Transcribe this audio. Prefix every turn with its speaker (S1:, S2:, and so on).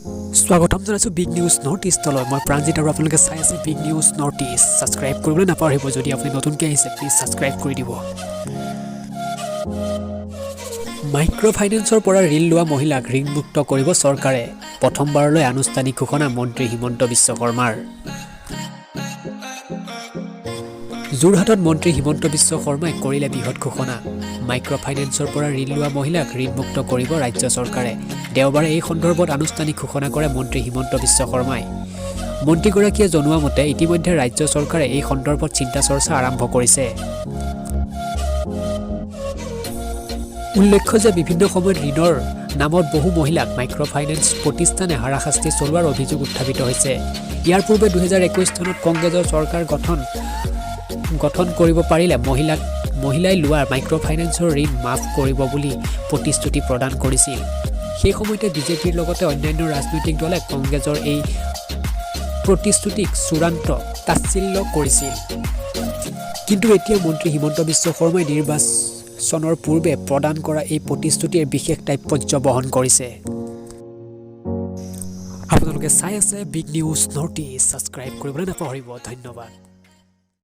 S1: স্বাগতম জনাইছোঁ big news north ইষ্টলৈ। মই প্ৰাণজিত আৰু আপোনালোকে চাই আছে big news north east. Subscribe কৰিবলৈ নাপাহৰিব। যদি আপুনি নতুনকৈ আহিছে, প্লিজ ছাবস্ক্ৰাইব কৰি দিব। মাইক্ৰ' ফাইনেন্সৰ পৰা ঋণ লোৱা মহিলাক ঋণমুক্ত কৰিব চৰকাৰে। প্ৰথমবাৰলৈ আনুষ্ঠানিক ঘোষণা মন্ত্ৰী হিমন্ত বিশ্ব শৰ্মাৰ। যোৰহাটত মন্ত্ৰী হিমন্ত বিশ্ব শৰ্মাই কৰিলে বৃহৎ ঘোষণা। মাইক্ৰ' ফাইনেন্সৰ পৰা ঋণ লোৱা মহিলাক ঋণমুক্ত কৰিব ৰাজ্য চৰকাৰে। দেওবাৰে এই সন্দৰ্ভত আনুষ্ঠানিক ঘোষণা কৰে মন্ত্ৰী হিমন্ত বিশ্ব শৰ্মাই। মন্ত্ৰীগৰাকীয়ে জনোৱা মতে, ইতিমধ্যে ৰাজ্য চৰকাৰে এই সন্দৰ্ভত চিন্তা চৰ্চা আৰম্ভ কৰিছে। উল্লেখ্য যে বিভিন্ন সময়ত ঋণৰ নামত বহু মহিলাক মাইক্ৰ' ফাইনেন্স প্ৰতিষ্ঠানে হাৰাশাস্তি চলোৱাৰ অভিযোগ উত্থাপিত হৈছে। ইয়াৰ পূৰ্বে 2021 চনত কংগ্ৰেছৰ চৰকাৰ গঠন কৰিব পাৰিলে মহিলাই লোৱা মাইক্ৰ' ফাইনেন্সৰ ঋণ মাফ কৰিব বুলি প্ৰতিশ্ৰুতি প্ৰদান কৰিছিল। সেই সময়তে বিজেপিৰ লগতে অন্যান্য ৰাজনৈতিক দলে কংগ্ৰেছৰ এই প্ৰতিশ্ৰুতিক চূড়ান্ত তাচ্ছিল্য কৰিছিল। কিন্তু এতিয়া মন্ত্ৰী হিমন্ত বিশ্ব শৰ্মাই নিৰ্বাচনৰ পূৰ্বে প্ৰদান কৰা এই প্ৰতিশ্ৰুতিয়ে বিশেষ তাৎপৰ্য বহন কৰিছে। আপোনালোকে চাই আছে big news north east. Subscribe কৰিবলৈ নাপাহৰিব। ধন্যবাদ।